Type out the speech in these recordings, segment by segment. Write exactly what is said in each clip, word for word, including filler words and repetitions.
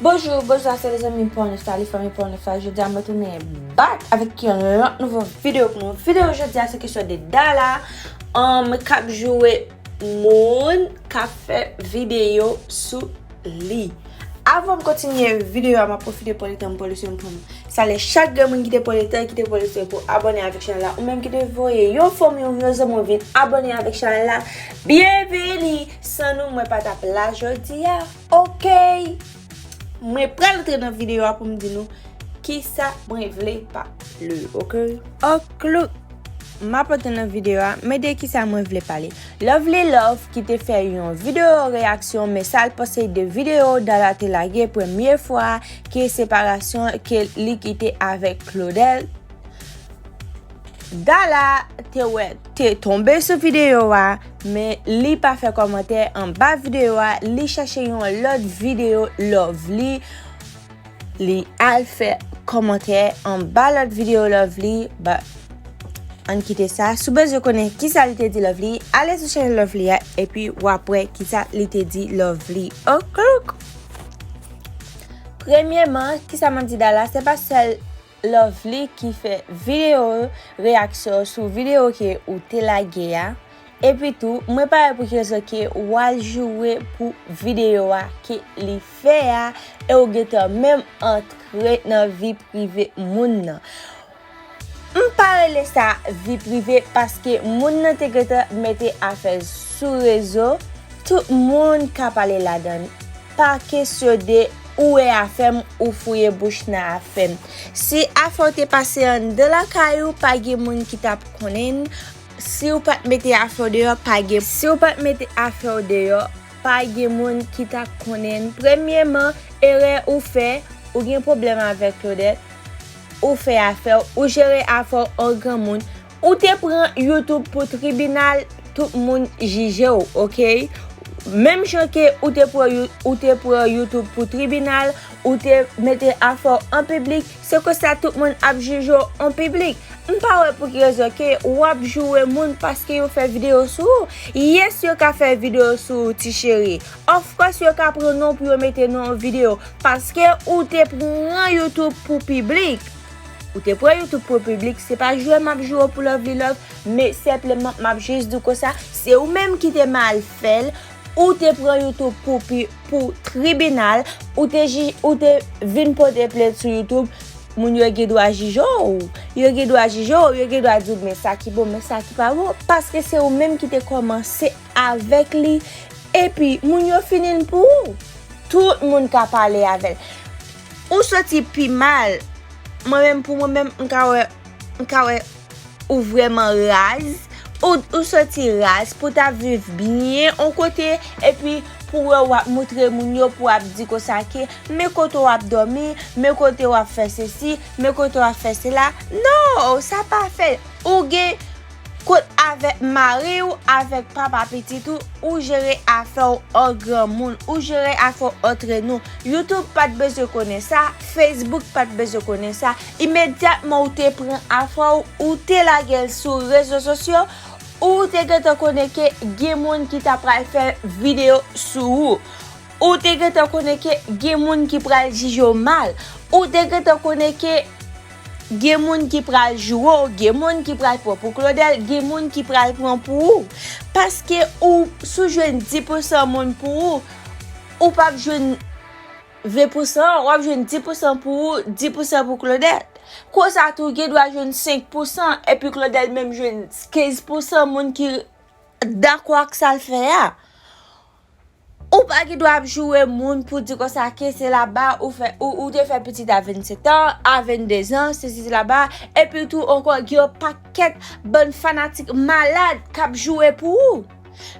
Bonjou, bonswa, se lezanmi Pònèf la, li fanmi Pònèf la. Jodi a mwen tounen back avèk yon lòt nouvo videyo pou nou. Videyo jodi a se kesyon de Dala, um, k ap joure moun k ap fè videyo sou li. Avan m kontinye videyo a, m ap pwofite pran letan m pran leson pou m salye chak grenn moun ki te pran letan, ki te pran leson pou abòne avèk chanèl la, ou menm ki te voye yon fanmi w, yon zanmi w vin abòne avèk chanèl la. Byenveni! San nou, mwen pa t ap la jodi a. Ok! Mwen pral antre nan videyo a pou m di nou kisa mwen vle pale, ok? Ok, look. M ap antre nan videyo a, men de kisa mwen vle pale. Lovely Love ki te fè yon videyo reyaksyon, men sa l panse de videyo Dala te lage premye fwa ke separasyon ke li kite avèk Claudel. Dala te wè, te tonbe sou videyo a, men li pa fè kòmantè anba videyo a, li chache yon lòt videyo Lovely, li al fè kòmantè anba lòt videyo Lovely, but ann kite sa. Si w bezwen konnen kisa li te di Lovely, ale sou chanèl Lovely a, epi w ap wè kisa li te di Lovely. Ok, ok. Premyèman, kisa m ap di Dala, se pa sèl Lovely ki fè videyo reyaksyon sou videyo ke ou te lage a. Epi tou, mwen pa wè pou ki rezon ke w al joure pou videyo a ke li fè a, e w gentan menm antre nan vi prive moun nan. M pa rele sa vi prive paske moun nan te gentan mete afè sou rezo, tout moun ka pale ladan l. Pa kesyon de ou wè afè m, ou fouye bouch nan afè m. Si afè w te pase anndan lakay ou, pa gen moun ki t ap konnen l. Si w pa t mete afè w deyò, pa gen, si w pa t mete afè w deyò, pa gen moun ki t ap konnen l. Premyèman, erè ou fè, ou gen pwoblèm avèk Claudette, ou fè afè w, ou jere afè w an granmoun. Ou te pran YouTube pou tribinal, tout moun jije w, ok? Menm jan ke ou te pran You-, ou te pran YouTube pou tribinal, ou te mete afè w an piblik, se konsa tout moun ap jije w an piblik. M pa wè pou ki rezon ke w ap joure moun paske yo fè videyo sou ou. Yes, yo ka fè videyo sou ou, ti cheri. Of course, yo ka pran non pou yo mete nan yon videyo. Paske ou te pran YouTube pou piblik. Ou te pran YouTube pou piblik, se pa joure m ap joure w pou Lovely Love, men senpleman m ap jis di w konsa, se ou menm ki te mal fè l, ou te pran YouTube pou pi-, pou tribinal, ou te ji-, ou te vin pote plent sou YouTube, moun yo gen dwa jije w, yo gen dwa jije w, yo gen dwa di w, men sa ki bon, men sa ki pa bon, paske se ou menm ki te kòmanse avèk li, epi moun yo fini l pou ou. Tout moun ka pale avè l. Ou soti pi mal. Mwen menm, pou mwen menm, m ka wè, m ka wè ou vrèman raz. Ou, ou soti raz pou w ta viv byen yon kote, epi pou wè w ap moutre moun yo, pou w ap di konsa ke, men kote w ap dòmi, men kote w ap fè sesi, men kote w ap fè sela. Non, sa pa fè. Ou gen kot avèk mari w, avèk papa pitit ou, ou jere afè w an granmoun, ou jere afè w antre nou. YouTube pa t bezwen konnen sa, Facebook pa t bezwen konnen sa. Imedyatman ou te pran afè w, ou te lage l sou rezo sosyo, ou te gentan konnen ke gen moun ki ta pral fè videyo sou ou. Ou te gentan konnen ke gen moun ki pral jije w mal. Ou te gentan konnen ke gen moun ki pral joure w, gen moun ki pral pran pou Claudel, gen moun ki pral pran pou ou. Paske ou, si w jwenn dis pousan moun pou ou, ou p ap jwenn ven pousan, w ap jwenn dis pousan pou ou, dis pousan pou Claudel. Konsa tou, gen dwa jwenn senk pousan, epi Claudel menm jwenn kenz pousan moun ki dakò ak sa l fè a. Ou pa gen dwa ap joure moun pou di konsa ke se laba ou fè, ou, ou te fè pitit a vennsenk an, a venndezan, sesi laba, epi tou ankò gen yon pakèt bann fanatik malad k ap joure pou ou.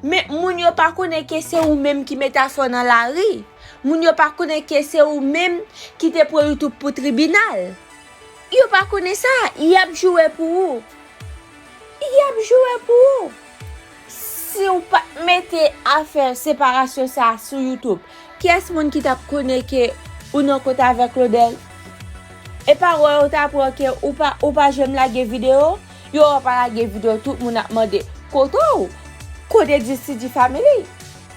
Men moun yo pa konnen ke se ou menm ki mete afè w nan lari. Moun yo pa konnen ke se ou menm ki te pran YouTube pou tribinal. Yo pa konnen sa, y ap joure pou ou. Y ap joure pou ou. Si w pa t mete afè separasyon sa a sou YouTube, kiyès moun ki t ap konnen ke ou nan kont avèk Claudel? E pa wè yo ta pran ke ou pa, ou pa janm lage videyo, yo wè w pa lage videyo, tout moun ap mande, kote w? Kote D C D Family?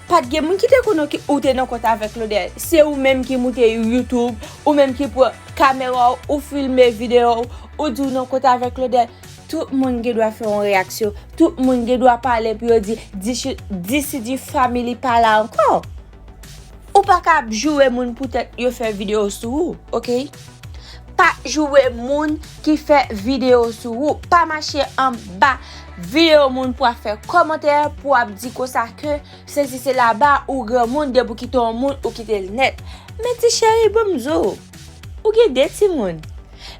Pa t gen moun ki te konnen ke ou te nan kont avèk Claudel. Se ou menm ki moute YouTube, ou menm ki pran kamera w, ou filme videyo w, ou di w nan kont avèk Claudel. Tout moun gen dwa fè yon reyaksyon. Tout moun gen dwa pale pou yo di, D C G Family pa la ankò. Ou pa ka ap joure moun poutèt yo fè videyo sou ou, oke? Pa joure moun ki fè videyo sou ou. Pa mache anba videyo moun pou ap fè kòmantè, pou ap di konsa ke sesi sela, ba ou granmoun, depi w kite yon moun, ou kite l nèt. Men ti cheri, ban m di w, ou gen de timoun.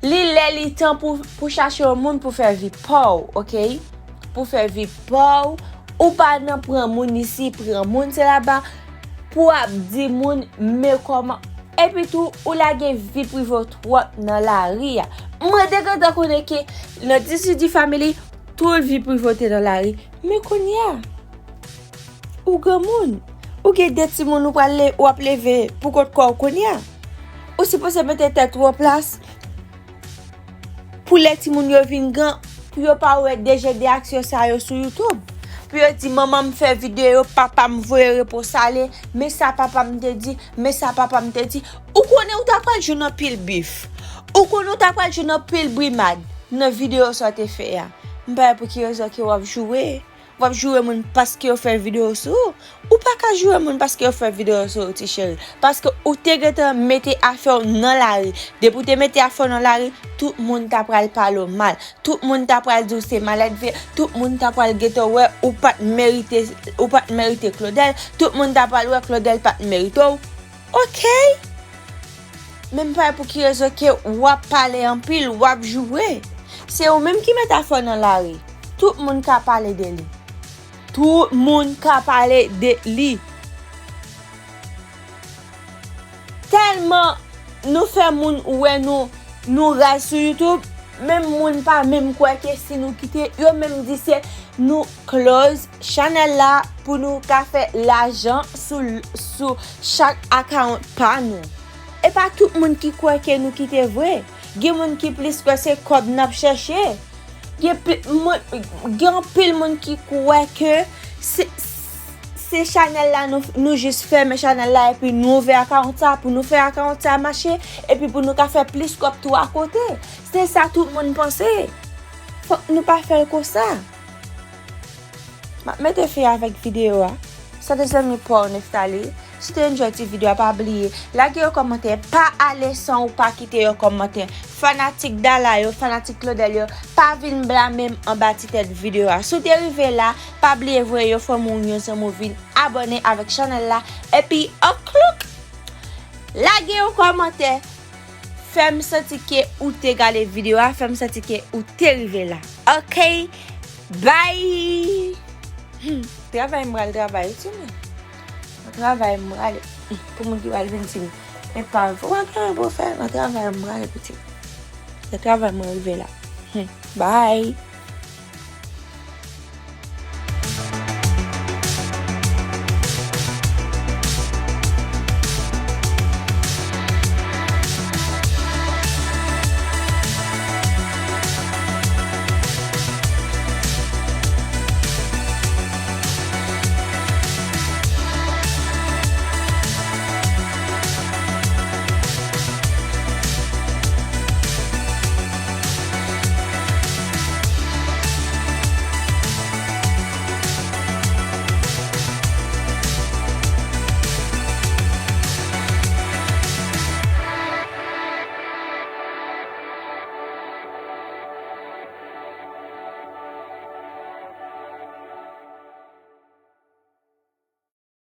Li lè li tan pou, pou chache yon moun pou fè vi pa w, oke? Pou fè vi pa w, ou pa nan pran moun isi, pran moun sela, pou ap di moun, men kòman. Epi tou, ou lage vi prive w twòp nan lari a. Mwen te gentan konnen ke nan D C G Family, tout vi prive w te nan lari. Men kounye a, ou granmoun, ou gen de timoun ou pral le-, w ap leve pou kont kò w kounye a. Ou sipoze mete tèt ou an plas pou lè timoun yo vin gran, pou yo pa wè de jan de aksyon sa yo sou YouTube. Pou yo di, "Manman m fè videyo, papa m voye repons ale, men sa papa m te di, men sa papa m te di." Ou konnen ou ta pral jwenn anpil bif. Ou konnen ou ta pral jwenn anpil brimad nan videyo sa w te fè a. M pa wè pou ki rezon ke w ap joure. W ap joure moun paske yo fè videyo sou ou. Ou pa ka joure moun paske yo fè videyo sou ou, ti cheri. Paske ou te gentan mete afè w nan lari. Depi w te mete afè w nan lari, tout moun ta pral pale w mal. Tout moun ta pral di w se malèdve. Tout moun ta pral gentan wè ou pa t merite, ou pa t merite Claudel. Tout moun ta pral wè Claudel pa t merite w. Oke? Men m pa wè pou ki rezon ke w ap pale anpil, w ap joure. Se ou menm ki met afè w nan lari. Tout moun ka pale de li. Tout moun ka pale de li. Tèlman nou fè moun wè nou, nou raz sou YouTube, menm moun pa menm kwè ke si nou kite, yo menm di se nou close chanèl la pou nou ka fè lajan sou, sou chak account pa nou. E pa tout moun ki kwè ke nou kite vre. Gen moun ki plis kwè se kòb n ap chèche. Gen pi-, moun, gen anpil moun ki kwè ke se, se chanèl la nou, nou jis fèmen chanèl la epi nou ouvè account sa pou nou fè account sa mache epi pou nou ka fè plis kòb tou akote. Se sa tout moun panse. Fòk nou pa fè l konsa. M ap mete fen avèk videyo a. Se te zanmi pa w Neftali. Si w te enjoy ti videyo a, pa bliye lage yon kòmantè. Pa ale san ou pa kite yon kòmantè. Fanatik Dala yo, fanatik Claudel yo, pa vin blame m anba ti tèt videyo a. Si w te rive la, pa bliye voye yon fanmi w, yon zanmi w vin abòne avèk chanèl la. Epi, oklouk! Lage yon kòmantè. Fè m santi ke ou te gade videyo a, fè m santi ke ou te rive la. Oke? Bye! Hmm, travay m pral travay, wi, timoun. Nan travay m prale. Hmm, pou moun ki pral vin di m, men pa vre, w pa gen anyen pou w fè, nan travay m prale, pitit. Nan travay mwen rive la. Hmm, bye!